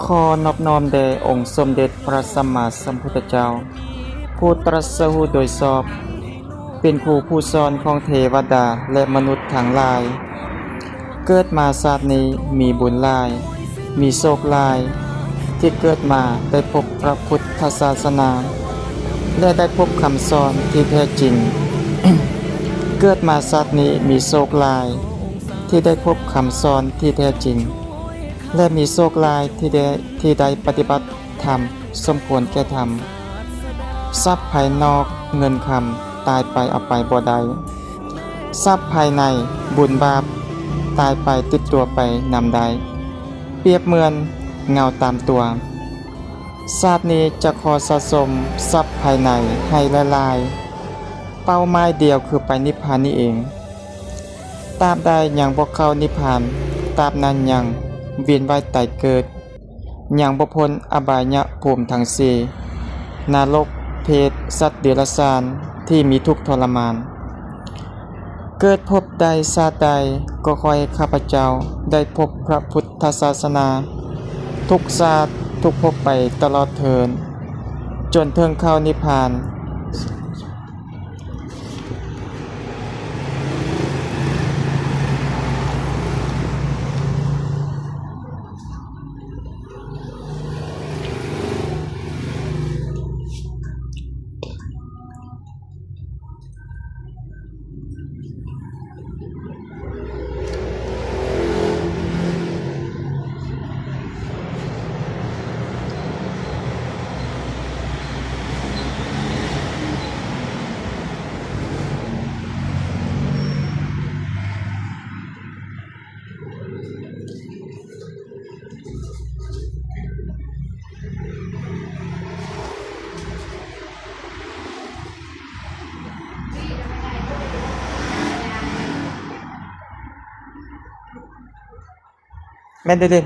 ຂໍນອບນ້ອມແດ່ອົງສົມເດັດພະສຳມາສຳພຸດທະເຈົ້າ ຜູ້ຕລັດສະຮູ້ໂດຍຊອບ, ເປັນຄູຜູ້ສອນຂອງເທວະດາ ແລະ ມະນຸດທັງຫຼາຍ. ເກີດມາຊາດນີ້ມີບຸນຫຼາຍ, ມີໂຊກຫຼາຍ, ທີ່ເກີດມາໄດ້ພົບພະພຸດທະສາສະໜາ ແລະ ໄດ້ພົບຄຳສອນທີ່ແທ້ຈິງ. ເກີດມາຊາດນີ້ມີໂຊກຫຼາຍ ທີ່ໄດ້ພົບຄຳສອນທີ່ແທ້ຈິງ ແລະ ມີໂຊກຫຼາຍທີ່ໄດ້ ທີ່ໄດ້ປະຕິບັດທຳສົມຄວນແກ່ທຳ. ຊັບພາຍນອກເງິນຄຳ ຕາຍໄປເອົາໄປບໍ່ໄດ້. ຊັບພາຍໃນບຸນບາບ ຕາຍໄປຕິດຕົວໄປນຳໄດ້ ປຽບເໝືອນເງົາຕາມຕົວ. ຊາດນີ້ຈະຂໍສະສົມຊັບພາຍໃນໃຫ້ຫຼາຍໆ ເປົ້າໝາຍດຽວຄືໄປນິບພານນີ້ເອງ. ຕາບໃດຍັງບໍ່ເຂົ້ານິບພານ, ຕາບນັ້ນຍັງວຽນວ່າຍຕາຍເກີດ, ຍັງບໍ່ພົ້ນອະບາຍະພູມທັງສີ່, ນະລົກ, ເປດ, ສັດເດຍລະສານ ທີ່ມີທຸກທໍລະມານ. ເກີດພົບໃດຊາດໃດ ກໍຂໍໃຫ້ຂ້າພະເຈົ້າໄດ້ພົບພະພຸດທະສາສະໜາ ທຸກຊາດທຸກພົບໄປຕະຫຼອດເທີ້ນ ຈົນເຖິງເຂົ້ານິບພານ. ແມ່ນເດເດ.